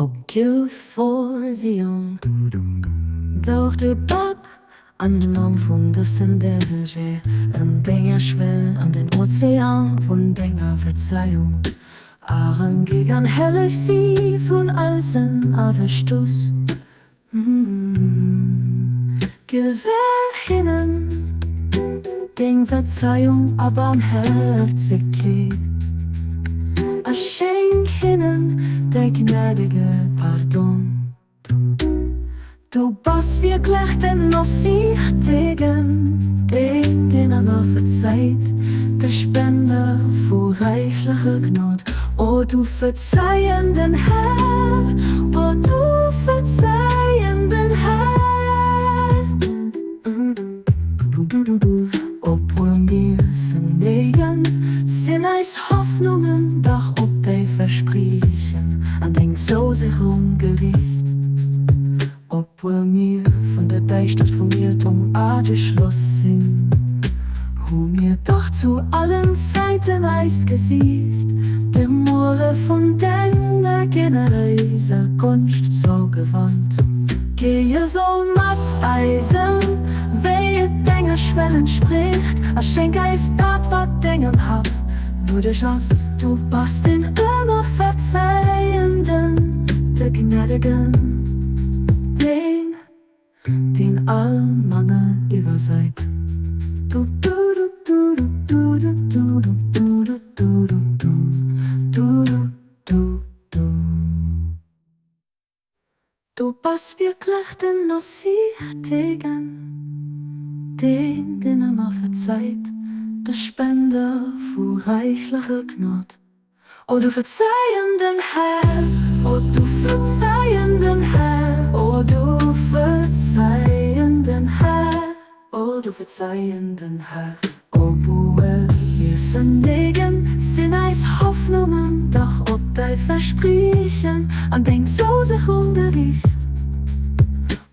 Op d'Vorsehung. Doch de Papp an d'Mamm vun dësem Berger un denger Schwell an den Ozean vun denger Verzeiung erangig an helleg si vun all Sënn a Verstouss. Gewähr hinnen deng Verzeiung a Barmhäerzegkeet, a schenk hinnen däi gnädege Pardon. Du bass wierklech den Nosiichtegen, deen, deen ëmmer verzeit, de Spender vu räichlecher Gnod. O du verzeienden Här, o du verzeienden Här. Obwuel mir sënnegen, sinn eis Hoffnungen dach op däi Verspriechen an deng Zousicherung geriicht. Obwuel mir vun der Däischtert vum Iertum ageschloss sinn, hu mir dach zu allen Zäiten eist Gesiicht dem Muere vun denger generéiser Gonscht zougewannt. Géi esou mat eis ëm, wéi et denger Schwell entspricht, a schenk eis dat, wat dengem Haff würdeg ass. Du bass den ëmmer Verzeienden, de Gnädegen, deen, deen all Mangel iwwersäit. Du du du du du du du du du du du du du du du du. Du bass wierklech den Nosiichtegen, deen, deen ëmmer verzeit, de Spender vu räichlecher Gnod. O du verzeienden Här, o du verzeienden Här, o du verzeienden Här, o du verzeienden Här. Obwuel mir sënnegen, sinn eis Hoffnungen dach op däi Verspriechen an deng Zousécherung geriicht.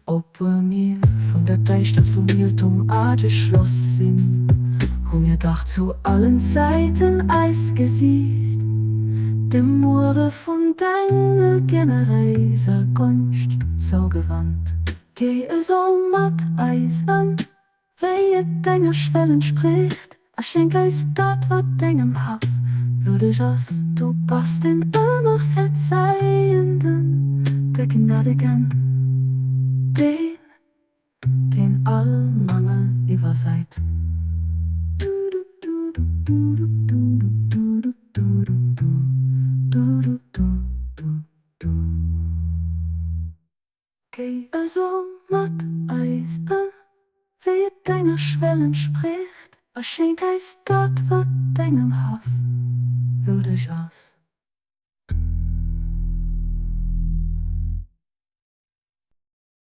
Obwuel mir vun der Däischtert vum Iertum ageschloss sinn, hu mir dach zu allen Zäiten eist Gesiicht dem Muere vun denger generéiser Gonscht zougewannt. Géi esou mat eis ëm, wéi et denger Schwell entspricht, a schenk eis dat, wat dengem Haff würdeg ass. Du bass den ëmmer Verzeienden, de Gnädegen, deen, deen all Mangel iwwersäit. Géi esou mat eis ëm, wéi et denger Schwell entspricht, a schenk eis dat, wat dengem Haff würdeg ass.